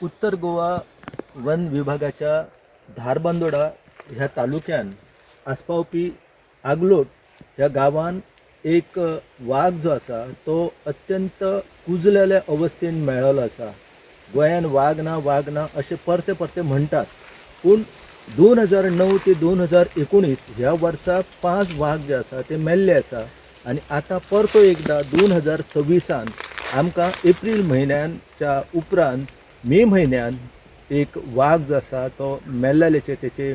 उत्तर गोवा वन विभागाच्या धारबांदोडा ह्या तालुक्यान आस्पावपी आगलोट ह्या गांवान एक वाग जो आसा तो अत्यंत कुजलेल्या अवस्थेन मेळ्ळो आसा. गोंयान वाग ना वाग ना अशें परते परते म्हणटात, पूण 2009 ते 2019 ह्या वर्सा 5 वाग जे आसा ते मेल्ले आसा आनी आतां परतो एकदां 2026 आमकां एप्रील म्हयन्याच्या उपरांत मे म्हयन्यान एक वाग जो आसा तो मेल्ल्याचे तेचे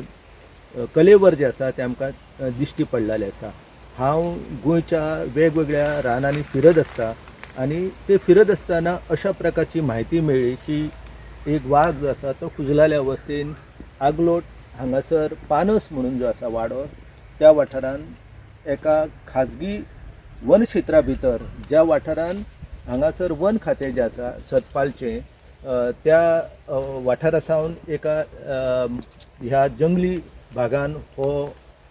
कलेवर जे आसा ते आमकां दिश्टी पडलेले आसा. हांव गोंयच्या वेगवेगळ्या रानांनी फिरत आसता आनी ते फिरत आसतना अशा प्रकारची म्हायती मेळ्ळी की एक वाग जो आसा तो कुजलेल्या अवस्थेन आगलोट हांगासर पानस म्हणून जो आसा वाडो त्या वाठारान एका खाजगी वन क्षेत्रा भितर ज्या वाठारान हांगासर वन खातें जें आसा सतपालचें त्या वाठारा सावन एका ह्या जंगली भागान हो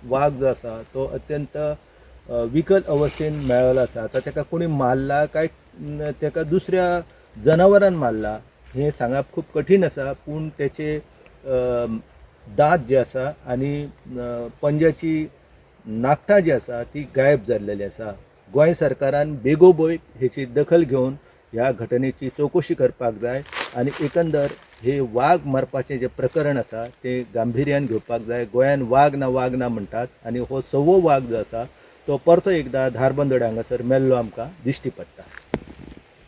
वाग जो आसा तो अत्यंत विकल अवस्थेन मेळ्ळो आसा. आतां ताका कोणी मारला काय ताका दुसऱ्या जनावरान मारला हें सांगप खूब कठीण आसा, पूण तेचे दांत जे आसा आनी पंज्याची नाखटां जी आसा ती गायब जाल्लेली आसा. गोंय सरकारान बेगोबेग हेची दखल घेवन ह्या घटनेची चवकशी करपाक जाय आनी एकंदर हे वाग मारपाचें जें प्रकरण आसा तें गांभिर्यान घेवपाक जाय. गोंयान वाग ना वाग ना म्हणटात आनी हो सवो वाग जो आसा तो परतो एकदां धारबांदोड्या हांगासर मेल्लो आमकां दिश्टी पडटा.